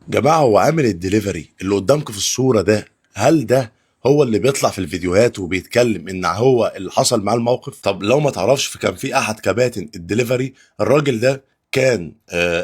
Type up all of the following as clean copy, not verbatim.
جماعة، هو عامل الدليفري اللي قدامكم في الصورة ده، هل ده هو اللي بيطلع في الفيديوهات وبيتكلم ان هو اللي حصل معاه الموقف؟ طب لو ما تعرفش، فكان في احد كباتن الدليفري، الراجل ده كان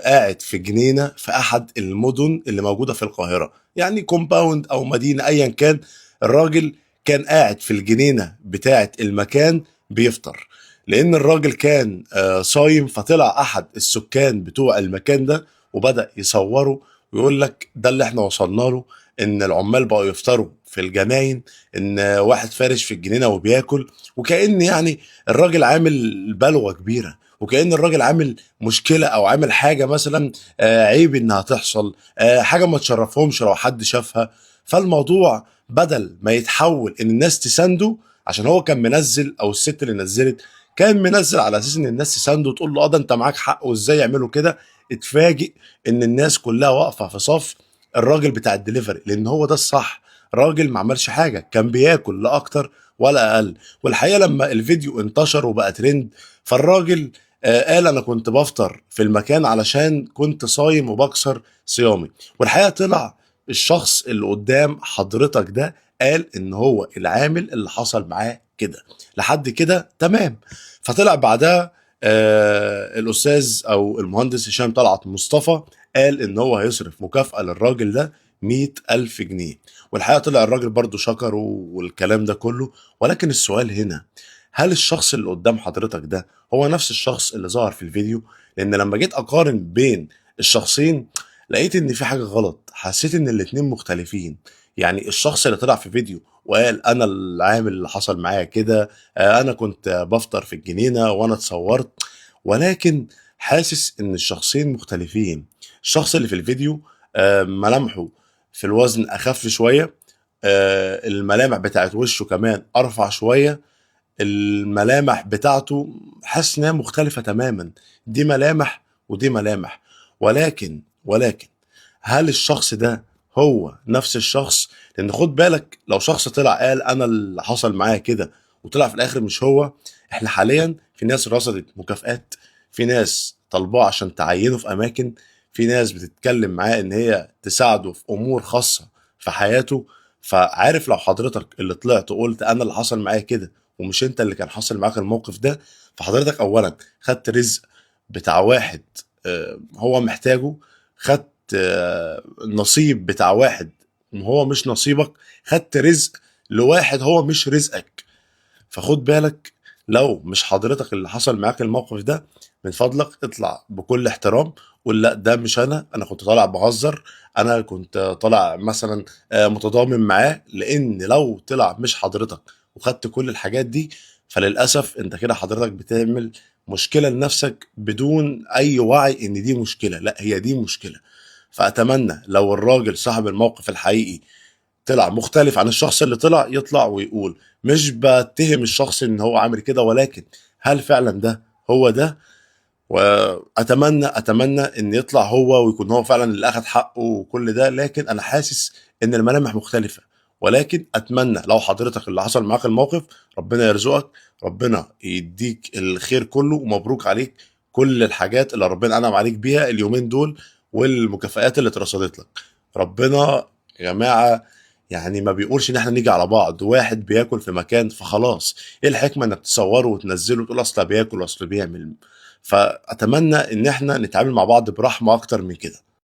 قاعد في جنينة في احد المدن اللي موجودة في القاهرة، يعني compound او مدينة ايا كان. الراجل كان قاعد في الجنينة بتاعة المكان بيفطر، لان الراجل كان صايم. فطلع احد السكان بتوع المكان ده وبدأ يصوره ويقول لك ده اللي احنا وصلنا له، ان العمال بقوا يفطروا في الجناين، ان واحد فارش في الجنينة وبياكل، وكأن يعني الراجل عامل بلوه كبيرة، وكأن الراجل عامل مشكلة او عامل حاجة مثلا عيب انها تحصل، حاجة ما تشرفهمش لو حد شافها. فالموضوع بدل ما يتحول ان الناس تسانده، عشان هو كان منزل، او الست اللي نزلت كان منزل على اساس ان الناس تسانده وتقول له اه ده انت معاك حق وازاي يعملوا كده، اتفاجئ ان الناس كلها واقفة في صف الراجل بتاع الدليفري، لان هو ده الصح. راجل ما عملش حاجة، كان بياكل لا اكتر ولا اقل. والحقيقة لما الفيديو انتشر وبقى ترند، فالراجل قال انا كنت بفطر في المكان علشان كنت صايم وبكسر صيامي. والحقيقة طلع الشخص اللي قدام حضرتك ده قال ان هو العامل اللي حصل معاه كده. لحد كده تمام. فطلع بعدها الاستاذ او المهندس هشام طلعت مصطفى قال ان هو هيصرف مكافأة للراجل ده 100,000 جنيه. والحقيقة طلع الراجل برضو شكره والكلام ده كله. ولكن السؤال هنا، هل الشخص اللي قدام حضرتك ده هو نفس الشخص اللي ظهر في الفيديو؟ لان لما جيت اقارن بين الشخصين لقيت ان في حاجة غلط، حسيت ان الاتنين مختلفين. يعني الشخص اللي طلع في فيديو وقال انا العامل اللي حصل معايا كده، انا كنت بفطر في الجنينة وانا اتصورت، ولكن حاسس ان الشخصين مختلفين. الشخص اللي في الفيديو ملامحه في الوزن اخف شوية، الملامح بتاعت وشه كمان ارفع شوية، الملامح بتاعته حاسس انها مختلفة تماما، دي ملامح ودي ملامح. ولكن هل الشخص ده هو نفس الشخص؟ لان خد بالك، لو شخص طلع قال انا اللي حصل معايا كده وطلع في الاخر مش هو، احنا حاليا في ناس رصدت مكافآت، في ناس طالباه عشان تعينه في اماكن، في ناس بتتكلم معاه ان هي تساعده في امور خاصة في حياته. فعارف لو حضرتك اللي طلعت وقلت انا اللي حصل معايا كده ومش انت اللي كان حصل معاك الموقف ده، فحضرتك اولا خدت رزق بتاع واحد هو محتاجه، خدت نصيب بتاع واحد هو مش نصيبك، خدت رزق لواحد هو مش رزقك. فخد بالك، لو مش حضرتك اللي حصل معاك الموقف ده، من فضلك اطلع بكل احترام قول لا ده مش انا، انا كنت طالع بهزر، انا كنت طالع مثلا متضامن معاه. لان لو طلع مش حضرتك وخدت كل الحاجات دي، فللاسف انت كده حضرتك بتعمل مشكلة لنفسك بدون اي وعي ان دي مشكلة. لا، هي دي مشكلة. فاتمنى لو الراجل صاحب الموقف الحقيقي طلع مختلف عن الشخص اللي طلع، يطلع ويقول. مش بتهم الشخص ان هو عامل كده، ولكن هل فعلا ده هو ده؟ واتمنى اتمنى ان يطلع هو ويكون هو فعلا اللي اخذ حقه وكل ده، لكن انا حاسس ان الملامح مختلفة. ولكن اتمنى لو حضرتك اللي حصل معاك الموقف، ربنا يرزقك، ربنا يديك الخير كله، ومبروك عليك كل الحاجات اللي ربنا انعم عليك بيها اليومين دول والمكافآت اللي اترصدت لك. ربنا يا جماعة يعني ما بيقولش ان احنا نيجي على بعض. واحد بياكل في مكان فخلاص، ايه الحكمة انك تصوره وتنزله وتقول اصل بياكل واصل بيعمل؟ فاتمنى ان احنا نتعامل مع بعض برحمة اكتر من كده.